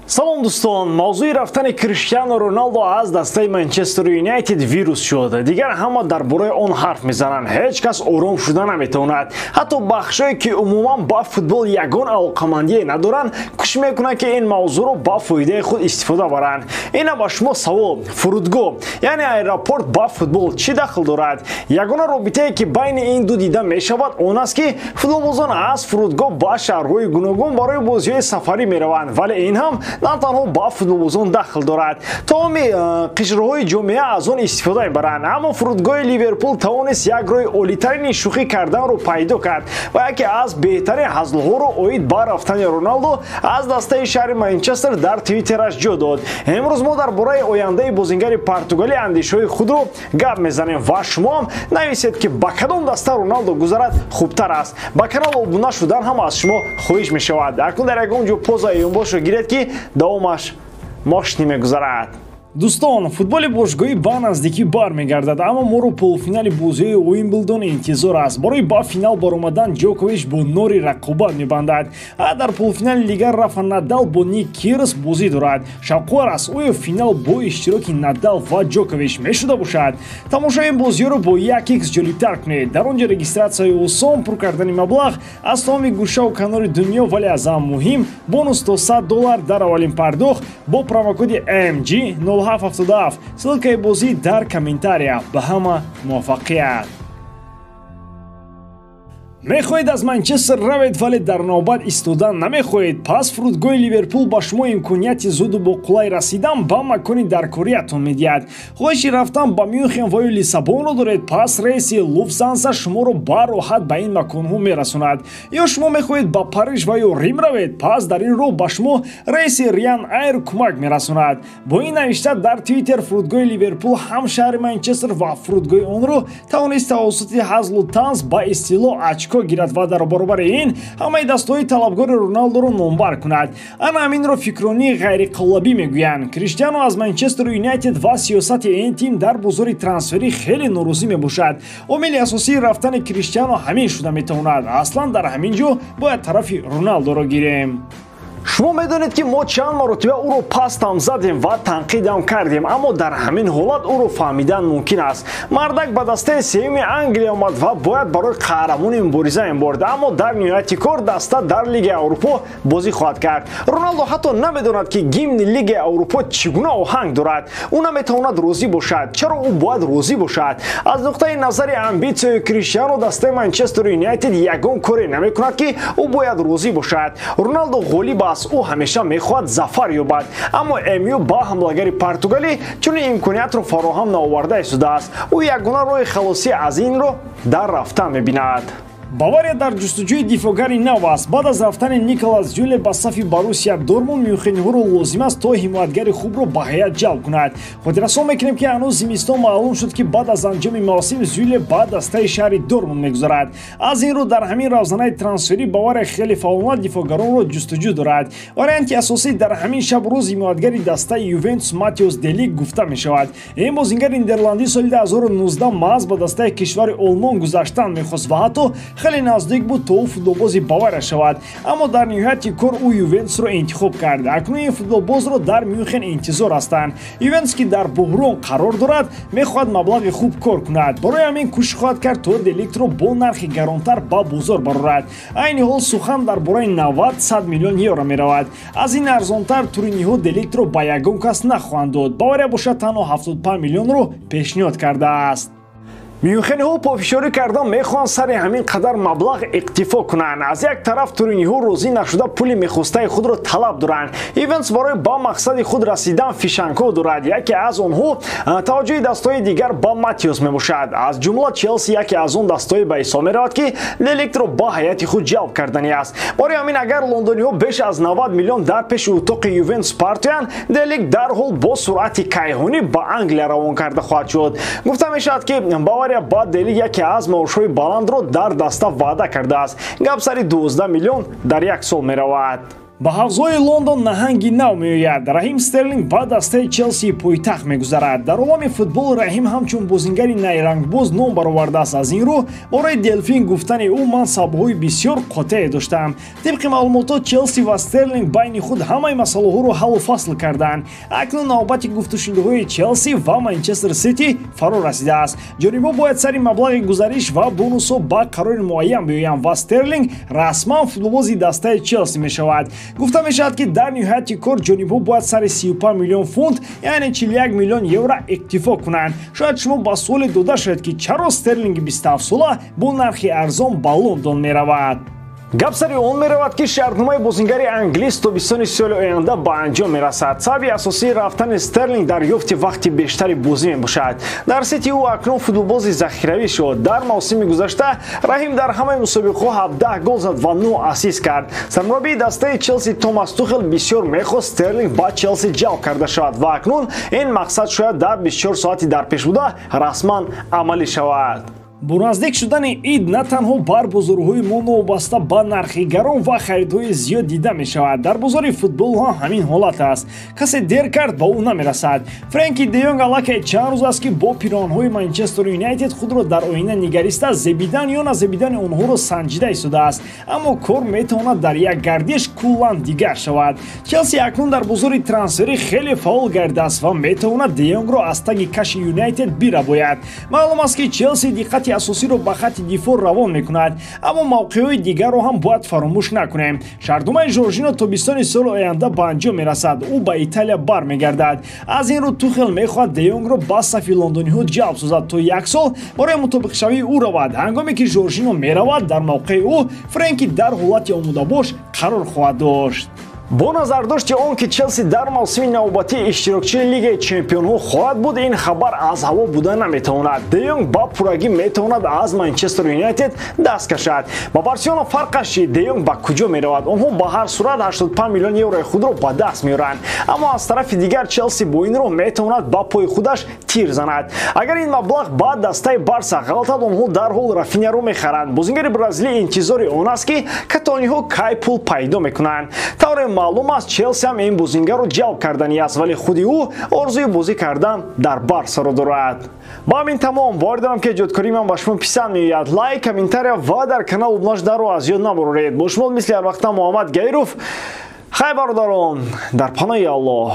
Салом дӯстон, мавзӯи рафтани Криштиану Роналдо аз дастаи Манчестер Юнайтед вирус шуд. Дигар ҳама дар бораи он ҳарф мезананд. Ҳеҷ кас ором шуда наметавонад. Ҳатто бахшое ки умуман ба футбол ягон алоқамандие надоранд, кӯшиш мекунанд, ки ин мавзӯъро ба фоидаи худ истифода баранд. Ина ба шумо савол: фурудгоҳ, яъне аэропорт, ба футбол чӣ дахл дорад? Ягона робитае, ки байни ин ду дида мешавад, он аст, ки футболбозон аз фурудгоҳ ба шаҳрҳои гуногун барои бозиҳои сафарӣ мераванд, вале ин ҳам на танҳо ба футболбозон дахл дорад. Тамоми қишрҳои ҷомеа аз он истифода мебаранд. Аммо фурудгоҳи Ливерпул тавонист як роҳи олитарини шӯхӣ карданро пайдо кард ва яке аз беҳтарин ҳазлҳоро оид ба рафтани Роналдо аз дастаи шаҳри Манчестер дар Твиттераш ҷо дод. Имрӯз мо дар бораи ояндаи бозингари португалӣ андешаҳои худро гап мезанем ва шумо ҳам нависед, ки ба кадом даста Роналдо гузарад хубтар аст. Ба канал обуна шудан ҳам аз шумо хоҳиш мешавад. Акнун дар ягон ҷо поза ёнбошро гиред, ки давомаш мошни мегузарад. Дӯстон, футболи бошгоҳӣ ба наздикӣ бармегардад, аммо моро полуфинали бозиҳои Уимблдон интизор аст. Барои ба финал баромадан Ҷокович бо Нори рақобат мебандад, а дар полуфинали дигар Рафа Надал бо Ник Кирс бозӣ дорад. Шавқовар аст, оё финал бо иштироки Надал ва Ҷокович мешуда бошад? Тамошои ин бозиҳоро бо 1x ҷолибтар кунед. Дар он ҷо регистратсияи осон, пур кардани маблағ аз тамоми гӯшаву канори дунё, вале аз ҳама муҳим бонус то $100 дар аввалин пардохт бо промокоди MG 0777. Ссылкаи бозӣ дар комментария. Ба ҳама муваффақият. Мехоҳед аз Манчестер равед, вале дар навбат истодан намехоҳед? Пас фурудгоҳи Ливерпул ба шумо имконияти зуду бо қулай расидан ба макони даркориятон медиҳад. Хоҳиши рафтан ба Мюнхен ва ё Лиссабонро доред? Пас рейси Луфтганза шуморо ба роҳат ба ин маконҳо мерасонад. Ё шумо мехоҳед ба Париж ва ё Рим равед? Пас дар ин роҳ ба шумо рейси Ryanair кӯмак мерасонад. Бо ин навишта дар Твиттер фурудгоҳи Ливерпул ҳам шаҳри Манчестер ва фурудгоҳи онро тавонист тавассути ҳазлу танз ба истилоҳ очко гирад ва дар баробари ин ҳамаи дастҳои талабгори Роналдоро номбар кунад. Ана ҳаминро фикронии ғайриқолабӣ мегӯянд. Криштиану аз Манчестер Юнайтед ва сиёсати ин тим дар бозори трансферӣ хеле норозӣ мебошад. Омили асосии рафтани Криштиану ҳамин шуда метавонад. Аслан дар ҳамин ҷо бояд тарафи Роналдоро гирем. Шумо медонед, ки мо чанд маротиба ӯро пастам задем ва танқидам кардем, аммо дар ҳамин ҳолат ӯро фаҳмидан мумкин аст. Мардак ба дастаи сеюми Англия омад ва бояд барои қаҳрамони мубориза мебурд, аммо дар ниҳояти кор даста дар Лигаи Аврупо бозӣ хоҳад кард. Роналдо ҳатто намедонад, ки гимни Лигаи Аврупо чӣ гуна оҳанг дорад. Ӯ наметавонад розӣ бошад. Чаро ӯ бояд розӣ бошад? Аз нуқтаи назари амбитсияи Криштиану дастаи Манчестер Юнайтед ягон коре намекунад, ки ӯ бояд розӣ бошад. Роналдо ғолиб аст, ӯ ҳамеша мехоҳад зафар ёбад, аммо МЮ ба ҳамлагари португалӣ чунин имкониятро фароҳам наоварда истодааст. Ӯ ягона роҳи халосӣ аз инро дар рафтан мебинад. Бавария дар ҷустуҷӯи дифоъгари нав аст. Баъд аз рафтани Николас Зюле ба сафи Боруссия Дортмунд, мюнхениҳоро лозим аст, то ҳимоятгари хубро ба ҳайат ҷалб кунад. Хотиррасон мекунем, ки ҳанӯз зимистон маълум шуд, ки баъд аз анҷоми мавсим Зюле ба дастаи шаҳри Дортмунд мегузарад. Аз ин рӯ дар ҳамин равзанаи трансферӣ Бавария хеле фаъолона дифоъгаронро ҷустуҷӯ дорад. Варианти асосӣ дар ҳамин шаб рӯз ҳимоятгари дастаи Ювентус Матеус Делик гуфта мешавад. Ин бозингари нидерландӣ соли 2019 маҳз ба дастаи кишвари Олмон гузаштан мехост ва ҳатто хеле наздик буд, то ӯ футболбози Бавария шавад, аммо дар ниҳояти кор ӯ Ювентусро интихоб кард. Акнун ин футболбозро дар Мюнхен интизор ҳастанд. Ювентус, ки дар буҳрон қарор дорад, мехоҳад маблағи хуб кор кунад. Барои ҳамин кӯшиш хоҳад кард, то Деликтро бо нархи гаронтар ба бозор барорад. Айни ҳол сухан дар бораи 90-100 миллион евро меравад. Аз ин арзонтар туриниҳо Деликтро ба ягон кас нахоҳанд дод. Бавария бошад, танҳо 75 миллионро пешниҳод кардааст. Мюнхениҳо пофишорӣ кардан мехоҳанд сари ҳамин қадар маблағ иқтифо кунанд. Аз як тараф туриниҳо розӣ нашуда пули мехостаи худро талаб доранд. Ювентус барои ба мақсади худ расидан фишангҳо дорад. Яке аз онҳо таваҷҷӯҳи дастҳои дигар ба Матиус мебошад. Аз ҷумла Челси яке аз он дастҳое ба ҳисоб меравад, ки Деликтро ба ҳайати худ ҷалб карданӣ аст. Барои ҳамин агар лондониҳо беш аз 90 миллион дар пеши утоқи Ювентус партоянд, Деликт дарҳол бо суръати кайҳонӣ ба Англия равон карда хоҳад шуд. Гуфта мешавад, ки Бавария ба Делик яке аз маошҳои баландро дар даста ваъда кардааст. Гап сари 12 миллион дар як сол меравад. Ба ҳавзҳои Лондон наҳанги нав меояд. Раҳим Стерлинг ба дастаи Челсии пойтахт мегузарад. Дар олами футбол Раҳим ҳамчун бозингари найрангбоз ном баровардааст. Аз ин рӯ бораи Делфин гуфтани ӯ ман сабабҳои бисёр қотеъе доштам. Тибқи маълумотҳо Челси ва Стерлинг байни худ ҳамаи масъалаҳоро ҳаллу фасл карданд. Акнун навбати гуфтушунидҳои Челси ва Манчестер Сити фаро расидааст. Ҷонибҳо бояд сари маблағи гузариш ва бонусҳо ба қарори муайян биёянд ва Стерлинг расман футболбози дастаи Челси мешавад. Гуфта мешавад, ки дар ниҳояти кор ҷонибҳо бояд сари 35 миллион фунт, яъне 41 миллион евро иктифо кунанд. Шояд шумо ба суоле дода шавед, ки чаро Стерлинги 27сола бо нархи арзон ба Лондон меравад. Гап сари он меравад, ки шартномаи бозингари англис тобистони соли оянда ба анҷом мерасад. Сабаби асосии рафтани Стерлинг дарёфти вақти бештари бозӣ мебошад. Дар Сити ӯ акнун футболбози захиравӣ шуд. Дар мавсими гузашта Раҳим дар ҳамаи мусобиқаҳо 17 гол зад ва 9 ассист кард. Сармураббии дастаи Челси Томас Тухел бисёр мехост Стерлинг ба Челси ҷалб карда шавад ва акнун ин мақсад шояд дар 24 соати дар пеш буда расман амалӣ шавад. Бо наздик шудани ид на танҳо бар бозорҳои мо новобаста ба нархи гарон ва харидҳои зиёд дида мешавад. Дар бозори футбол ҳам ҳамин ҳолат аст. Касе дер кард, ба ӯ намерасад. Френки де Йонг аллакай чанд рӯз аст, ки бо пиронҳои Манчестер Юнайтед худро дар оина нигариста зебидан ё назебидани онҳоро санҷида истодааст. Аммо кор метавонад дар як гардиш куллан дигар шавад. Челси акнун дар бозори трансферӣ хеле фаъол гардидааст ва метавонад де Йонгро аз таги каши Юнайтед бирабояд. Маълум аст, ки Челси диққати асосиро ба хатти дифоъ равон мекунад, аммо мавқеъҳои дигарро ҳам бояд фаромӯш накунем. Шартномаи Жоржино тобистони соли оянда ба анҷом мерасад. Ӯ ба Италия бармегардад. Аз ин рӯ Тухел мехоҳад де Йонгро ба сафи лондониҳо ҷалб созад, то як сол барои мутобиқшавии ӯ равад. Ҳангоме ки Жоржино меравад, дар мавқеи ӯ Френки дар ҳолати омодабош қарор хоҳад дошт. Бо назардошти он ки Челси дар мавсими навбатӣ иштирокчии Лигаи чемпионҳо хоҳад буд, ин хабар аз ҳаво буда наметавонад. Де Йонг ба пуррагӣ метавонад аз Манчестер Юнайтед даст кашад. Ба Барселона фарқаш чи? Де Йонг ба куҷо меравад? Онҳо ба ҳар сурат 85 миллион еврои худро ба даст меоранд. Аммо аз тарафи дигар Челси бо ин роҳ метавонад ба пои худаш тир занад. Агар ин маблағ ба дастаи Барса ғалтад, онҳо дарҳол Рафиняро мехаранд. Бозингари бразилӣ интизори он аст, ки каталониҳо кай пул пайдо мекунанд. Тавре маълум аст, Челси ҳам ин бозингарро ҷалб кардани аст, вале худи ӯ орзуи бозӣ кардан дар Барсаро дорад. Ба ҳамин тамом. Бовар дорам, ки эҷодкории ман ба шумо писанд меояд. Лайк, комментария ва дар канал обуна шуданро аз ёд набароред. Бо шумо мисли ҳар вақта Муҳаммад Гаиров. Хай бародарон, дар паноҳи Аллоҳ.